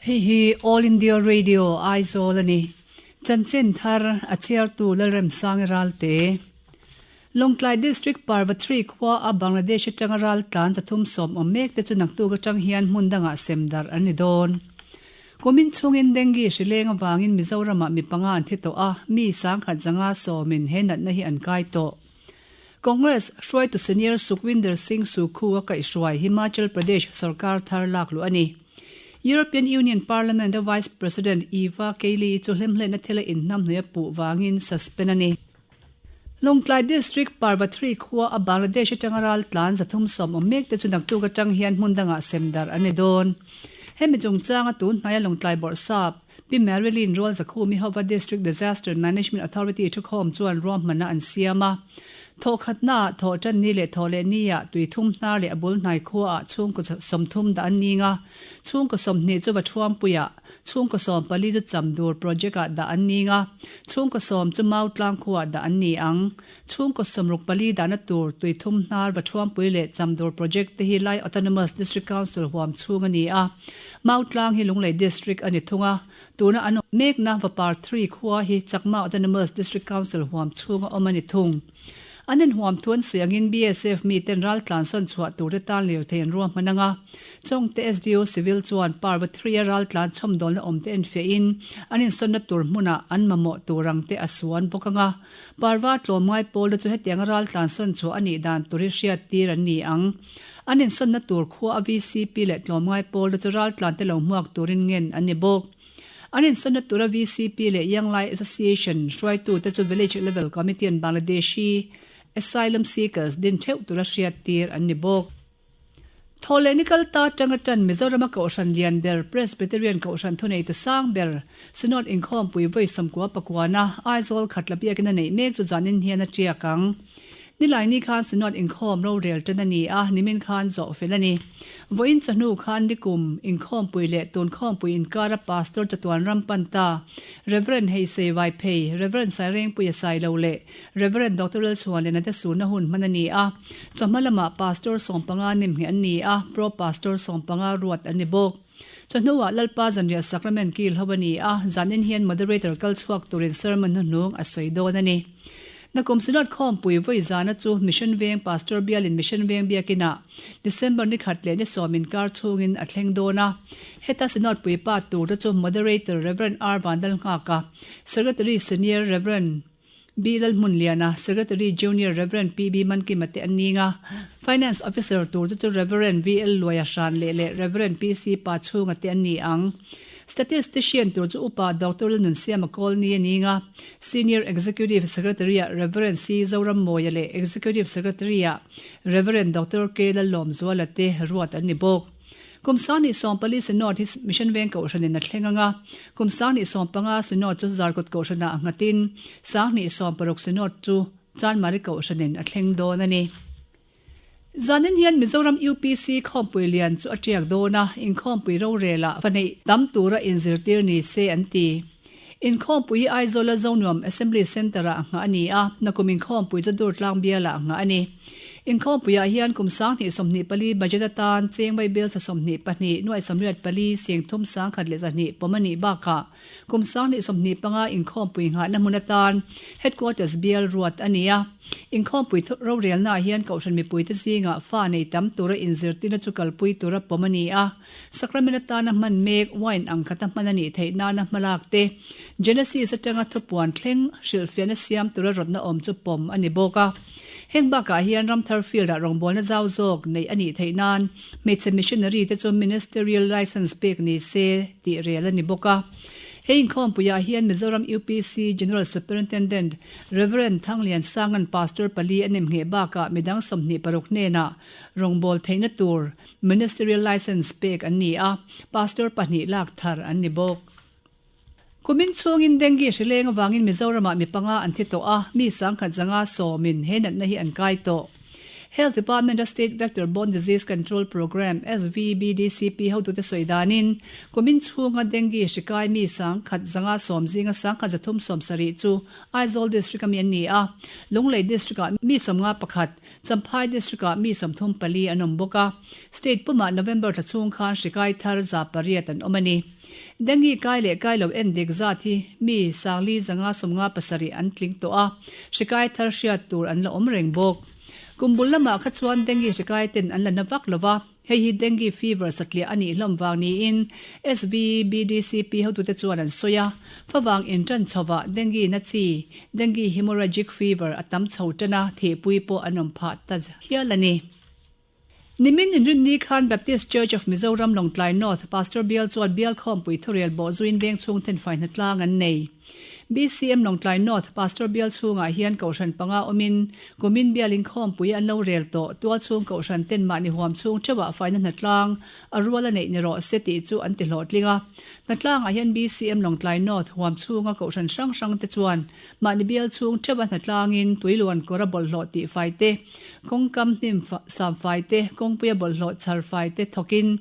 Hei hi All India Radio Aizawl a ni. Chanchin thar a chhiartu Lalremsangi Ralte. Lawngtlai District Parvathri khua a Bangladesh atanga ral tlan 310 awm mek te chu naktuk atang hian hmun dangah sem darh an ni dawn. Kumin chhungin dengue hri leng avangin Mizoramah mi panga an thi tawh a, mi 1150 in he natna hi an kai tawh. Congress hruaitu senior Sukhwinder Singh Sukhu a kaihhruai Himachal Pradesh sorkar thar lak luh a ni. European Union Parliament a Vice President Eva Kaili chu hlemhletna thila inhnamhnawih a puh vangin suspend a ni. Lawngtlai District Parvathri khua a Bangladesh atanga ral tlan 310 awm mek te chu naktuk atang hian hmun dangah sem darh an ni dawn. Hemi chungchanga tun hnaia Lawngtlai Bawrhsap Pi Marilyn Rualzakhumi hova District Disaster Management Authority thukhawm chuan ruahmanna an siam a. Thawhkhatnaah thawh tan ni leh thawh leh niah tui thum hnar leh a bul hnai khuaah chhungkaw 30 dah an ning a, chhungkaw 20 chu Vathuampuiah, chhungkaw 14 chu Chamdur Project-ah dah an ning a, chhungkaw 10 chu Mautlang khuaah dah an ni ang. Chhungkaw 64 dahna tur tui thum hnar Vathuampui leh Chamdur Project te hi Lai Autonomous District Council huam chhung a ni a, Mautlang hi Lunglei District a ni thung a, tuna an awm mekna Vapar 3 khua hi Chakma Autonomous District Council huam chhunga awm a ni thung. An inhuam thu an sawi angin BSF miten ral tlan sawn chhuah tur te tan lirthei an ruahman ang a, Chawngte SDO Civil chuan Parva 3 a ral tlan chhawmdawlna awm te enfiahin an insawnna tur hmunah an mamawh tur ang te a suan bawk ang a, Parva tlawmngai pawl te chu hetianga ral tlan sawn chhuah a nih dan tur hi hriat tir an ni ang. An insawnna tur khua a VCP leh tlawmngai pawl te chu ral tlan te lo hmuak turin ngen an ni bawk. An insawnna tura VCP leh Young Lai Association hruaitu te chu Village Level Committee an Bangladeshi Asylum Seekers din theuh tura hriat tir an ni bawk. Thawhleh ni kal ta tanga tan Mizorama Kohhran lian ber Presbyterian Kohhran thuneitu sang ber Synod inkhawmpui vawi 99 na Aizawl khatla biakin a neih mek chu zanin hian a tiak ang. Nilaini khan Synod inkhawm rorel tan a ni a, nimin khan zawh fel a ni. Vawiin chawhnu khan nikum inkhawmpui leh tun khawmpui inkara Pastor chatuan ram pan ta Rev. Heisei Vaiphei, Rev. Sairengpuia Sailo leh Rev. Doctor Lalchhuanliana te surna hun hman a ni a. Chawhma lamah Pastor 15 nemngheh an ni a, Pro Pastor 15 ruat an ni bawk. Chawhnuah Lalpa Zanriah Sacrament kil ho a ni a, zanin hian Moderator kal chhuak turin sermon hnuhnung a sawi dawn a ni. Nakum Synod khawmpui vawi zana chu Mission Veng Pastor bialin Mission Veng biakinah December ni khat leh ni sawm inkar chhungin a thleng dawn a. Heta Synod puipa tur te chu Moderator Rev. R. Vandalnghaka, Secretary Senior Rev. B. Lalhmunliana, Secretary Junior Rev. PB Mankima te an ning a, Finance Officer tur te chu Rev. VL Luaia Hran leh leh Rev. PC Pachhunga te an ni ang. Statistician tur chu Upa Doctor Lalnunsiama Kawlni a ning a, Senior Executive Secretary-ah Rev. C. Zorammawia leh Executive Secretary-ah Rev. Doctor K. Lallawmzuala te ruat an ni bawk. Kum 2014 Synod hi Mission Veng Kohhranin a thleng ang a, kum 2015 Synod chu Zarkawt Kohhranah a nghatin, 2016 Synod chu Chanmari Kohhranin a thleng dawn a ni. Zanin hian Mizoram UPC khawmpui lian chu a tiak dawn a, inkhawmpui rorelah fa neih tam tura inzirtir ni se an ti. Inkhawmpui hi Aizawla Zonuam Assembly Centre-ah nghah a ni a, nakum inkhawmpui chu Durtlang bialah nghah a ni. Inkhawmpuiah hian kum 2024 budget atan cheng vaibel sa 22 nuai 84 sing thum 1102 pawm a nih bakah kum 2025 inkhawmpui nghahna hmun atan Headquarters bial ruat a ni a. Inkhawmpui rorelnaah hian Kohhran mipuite zingah fa nei tam tura inzirtirna chu kalpui tura pawm a ni a. Sacrament atana hman mek wine ang khata hman a nih theih nana hmalak te, Genesis atanga thupuan thleng hrilhfiahna siam tura rawtna awm chu pawm a ni bawk a. Heng bakah hian Ramthar Field-ah rawngbawlna zau zawk neih a nih theih nan hmeichhe missionary te chu ministerial license pek ni se tih rel a ni bawk a. He inkhawmpuiah hian Mizoram UPC General Superintendent Rev. Thanglian Sangan Pastor pali a nemngheh bakah midang 26 hnenah rawngbâwl theihna tur Ministerial License pek an ni a, Pastor pahnih lak thar an ni bawk. Kumin chhungin dengue hri leng avangin Mizoramah mi panga an thi tawh a, mi 1010 sawmin he natna hi an kai tawh. Health Department-a State Vector Borne Disease Control Programme, SVBDCP, hotute sawi danin, kumin chhunga dengue hri kai mi 10,000 zanga sawm zinga 1,370 chu Aizawl District-a mi an ni a, Lunglei District-ah mi 51, Champhai District-ah mi 34 an awm bawk a. State pumah November thla chhung khan hri kai thar 800 an awm a ni. Dengue kai leh kai lo en dik zat hi mi 4,000 zanga 57 an tling tawh a, hri kai thar hriat tur an la awm reng bawk. Kum bul lamah kha chuan dengue hri kai ten an la na vak lo va, hei hi dengue fever satliah a nih hlawm vang niin SVBDCP hotute chuan an sawi a, favang intan chhovah dengue na chi, dengue hemorrhagic fever a tam chho tan a, thihpui pawh an awm phah ta hial a ni. Nimin Inrinni khan Baptist Church of Mizoram Lawngtlai North Pastor Bial chuan Bial Khawmpui thurel bawh zuin veng chhung thenfai hnatlang an nei. BCM Lawngtlai North Pastor Bial chhungah hian Kohhran panga awmin kumin Bial inkhawmpui an lo rel tawh. Tual chhung Kohhran ten mahni huam chhung theuhah faina hnatlang a rual a neih ni rawh se tih chu an ti hlawhtling a. Hnatlangah hian BCM Lawngtlai North huam chhunga Kohhran hrang hrang te chuan Mahni bial chhung theuha hnatlangin tuiluan kawra bawlhhlawh tihfai te, kawngkam hnim samfai te, kawngpuia bawlhhlawh chharfai te thawkin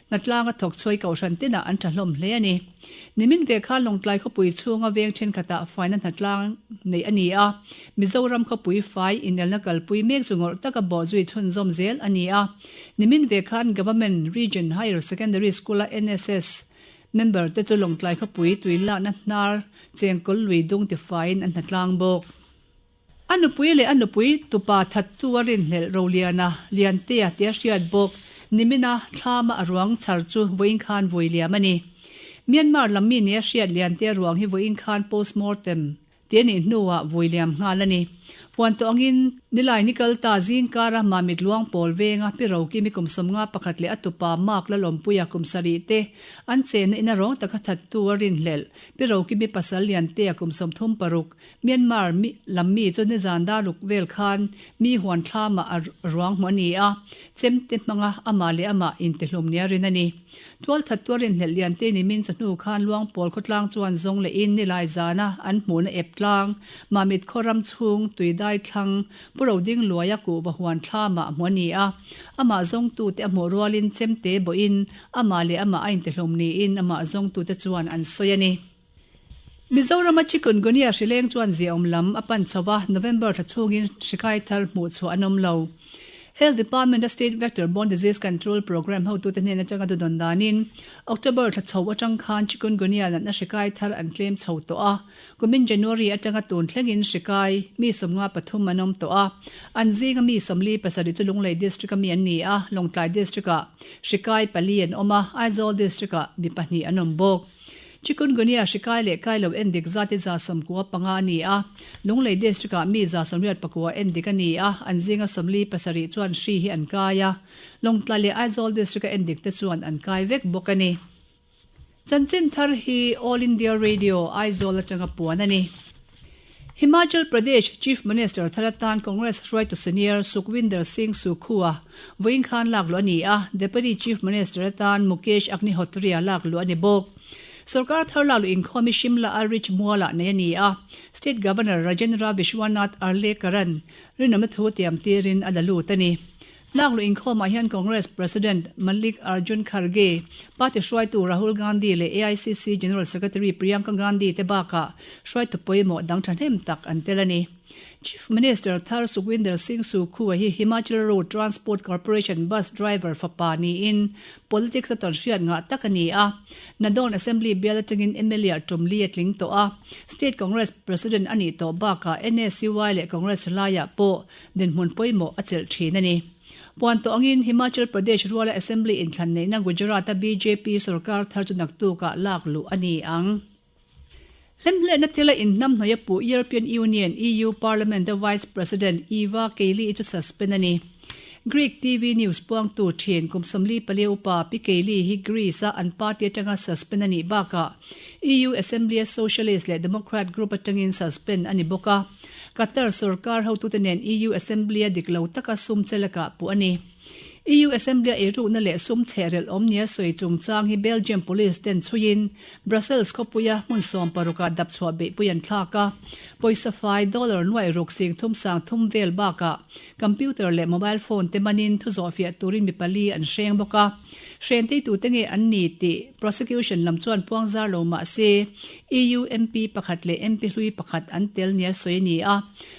hnatlanga thawk chhuai kohhran tinah an tha hlawm hle a ni. Nimin ve khan Lawngtlai khawpui chhunga veng thenkhatah faina hnatlang neih a ni a, Mizoram khawpui fai inelna kalpui mek chu ngawrh taka bawhzui chhunzawm zel a ni a. Nimin ve khan Government Region Higher Secondary School-a NSS Member te chu Lawngtlai khawpui tui lakna hnar chengkawl lui dung tifaiin an hnatlang bawk. A nupui leh a nupui tupa thattu a rinhlelh Roliana, Liantea tia hriat bawk, nimina thlama a ruang chhar chu vawiin khan vui liam a ni. Myanmar lam mi nia hriat Liantea ruang hi vawiin khan postmortem Ti a nih hnuah vui liam nghal a ni. Puan tawh angin Nilai ni kal ta zing kara Mamit Luang Pawl venga Pi Rokimi kum 51 leh a tupa Mark Lalawmpuia kum 7 te an chenna ina rawng taka thattu a rinhlelh. Pi Rokimi pasal Liantea kum 36 Myanmar mi lam mi chu nizan daruk vel khan mi huan thlamah a ruang hmu a ni a, chemte hmanga amah leh amah intihlum nia rin a ni. Tualthat tuar inhlelh lian te ni min chawhnu khan Luangpawl khawtlang chuan zawng leh in nilai zana an hmuhna ep tlang, Mamit khaw ram chhung, Tuidai thlang, Pu Roding Luaia kuhva huan thlamah hmu a ni a. Amah zawngtute a hmuh rualin chemte bawhin amah leh amah a intihlum niin amah zawngtute chuan an sawi a ni. Mizorama Chikungunya hrileng chuan ziaawm lam a pan chho a, November thla chhungin hri kai thar hmuh chhuah an awm lo. Health Department-a State Vector Borne Disease Control Programme hotute hnen atanga dudawn danin October thla chho atang khan Chikungunya natna hri kai thar an tlem chho tawh a, kumin January atanga tun thlengin hri kai mi 53 an awm tawh a, an zinga mi 47 chu Lunglei District-a mi an ni a, Lawngtlai District-ah hri kai pali an awm a, Aizawl District-ah mi pahnih an awm bawk. Chikungunya hri kai leh kai lo endik zat hi 95 a ni a, Lunglei District-ah mi 89 endik a ni a, an zinga 47 chuan hri hi an kai a, Lawngtlai leh Aizawl District-a endik te chuan an kai vek bawk a ni. Chanchin thar hi All India Radio, Aizawl atanga puan a ni. Himachal Pradesh Chief Minister thar atan Congress hruaitu senior Sukhwinder Singh Sukhu-a vawiin khan lak luh a ni a, Deputy Chief Minister atan Mukesh Agnihotri-a lak luh a ni bawk. Sorkar thar lak luh inkhawm hi Shimla-a Ridge Mual-ah nei a ni a, State Governor Rajendra Vishwanath Arlekar-a'n rinawmna thu tiam tirin a la lut a ni. Lak luh inkhawmah hian Congress President Mallik Arjun Kharge, party hruaitu Rahul Gandhi leh AICC General Secretary Priyanka Gandhi te bakah hruaitu pawimawh dang thahnem tak an tel a ni. Chief Minister thar Sukhwinder Singh Sukhu-a hi Himachal Road Transport Corporation bus driver fapa niin politics a tawnhriat ngah tak a ni a. Nadawn Assembly bial atangin mla tum li a tling tawh a, State Congress President a nih tawh bakah NSUI leh Congress laiah pawh Dinhmun pawimawh a chelh thin a ni. Puan tawh angin Himachal Pradesh ruala Assembly inthlan neihna Gujarat-a bjp sorkar thar chu naktukah lak luh a ni ang. Hlemhlehna thila inhnamhnawih a puh European Union, EU, Parliament-a Vice President Eva Kaili chu suspend a ni. Greek TV news puangtu thin kum 44 upa Pi Kaili hi Greece-a an party atanga suspend a nih bakah EU Assembly-a Socialist leh Democrat group atangin suspend a ni bawk a. Qatar sorkar hotute nen EU Assembly-a dik lo taka sum che lakah puh a ni. EU Assembly-a eirukna leh sum chhehrelh awm nia sawi chungchang hi Belgium Police ten chhuiin Brussels khawpuia hmun 16 ah dapchhuah beihpui an thlak a, pawisa fai dollar nuaih ruk sing thum sang thum vel bakah computer leh mobile phone te manin thu zawhfiah turin mi pali an hreng bawk a. Hren teitute nge an ni tih prosecution lam chuan puang zar lo mah se EU MP pakhat leh MP hlui pakhat an tel nia sawi a ni a.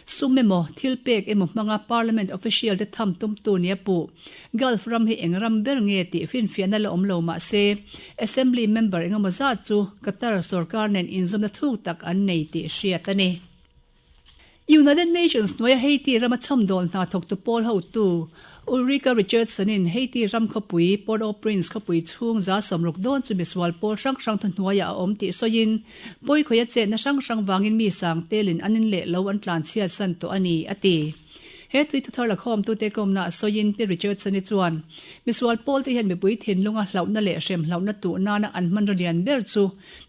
Sum emaw, thil pek emaw hmanga Parliament official te tham tumtu nia puh. Gulf ram hi eng ram ber nge tih finfiahna la awm lo mah se, Assembly member engemaw zat chu Qatar sorkar nen inzawmna thuk tak an nei tih hriat a ni. United Nations hnuaia Haiti rama chhawmdawl hna thawktu pawl hotu Ulrika Richardson-in Haiti ram khawpui Port-au-Prince khawpui chhung 60 dawn chu misual pawl hrang hrang thuhnuaiah a awm tih sawiin Pawikhawia chetna hrang hrang vangin mi sang telin an in leh lo an tlanchhiat san tawh a ni, a ti. He tui thuthar lakhawmtute kawmna a sawiin Pi Richardson-i chuan, Misual pawlte hian mipui thinlunga hlauhna leh hremhlauhna tuh nana an hmanraw lian ber chu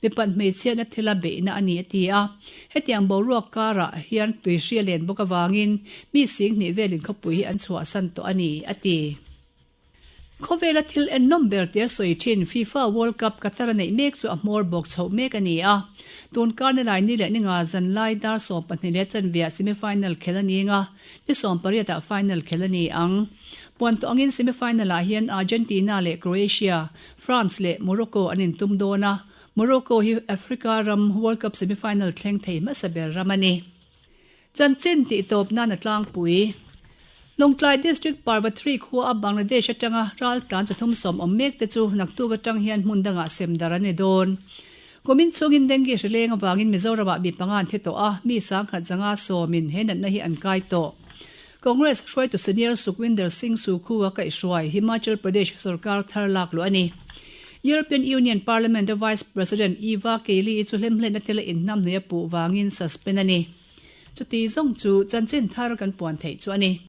mipat hmeichhiatna thila beihna a ni, a ti a. Hetiang boruak karah hian tuihri a len bawk avangin mi singhnih velin khawpui hi an chhuahsan tawh a ni, a ti. Khawvela thil ennawm ber tia sawi thin FIFA World Cup Qatar a neih mek chu a hmawr bawk chhoh mek a ni a. Tun karna lai ni leh ninga zan lai dar 12 leh chanveah semi-final khel a ni ang a, ni 18 ah final khel a ni ang. Puan tawh angin semi-final ah hian Argentina leh Croatia, France leh Morocco an intum dawn a, Morocco hi Africa ram World Cup semi-final thleng thei hmasa ber ram a ni. Chanchin tih tawp nan a tlangpui. Lawngtlai District Parvathri khua a Bangladesh atanga ral tlan 310 awm mek te chu naktuk atang hian hmun dangah sem dar an ni dawn. Kumin chhungin dengue hri leng avangin Mizoramah mi panga an thi tawh a, mi sangkhat zanga sawmin he natna hi an kai tawh. Congress hruaitu senior Sukhwinder Singh Sukhu a kaihhruai Himachal Pradesh sorkar thar lak luh a ni. European Union Parliament a Vice President Eva Kaili-i chu hlemhletna thila inhnamhnawih a puh vangin suspend a ni. Chuti zawng chu chanchin thar kan puan theih chu a ni.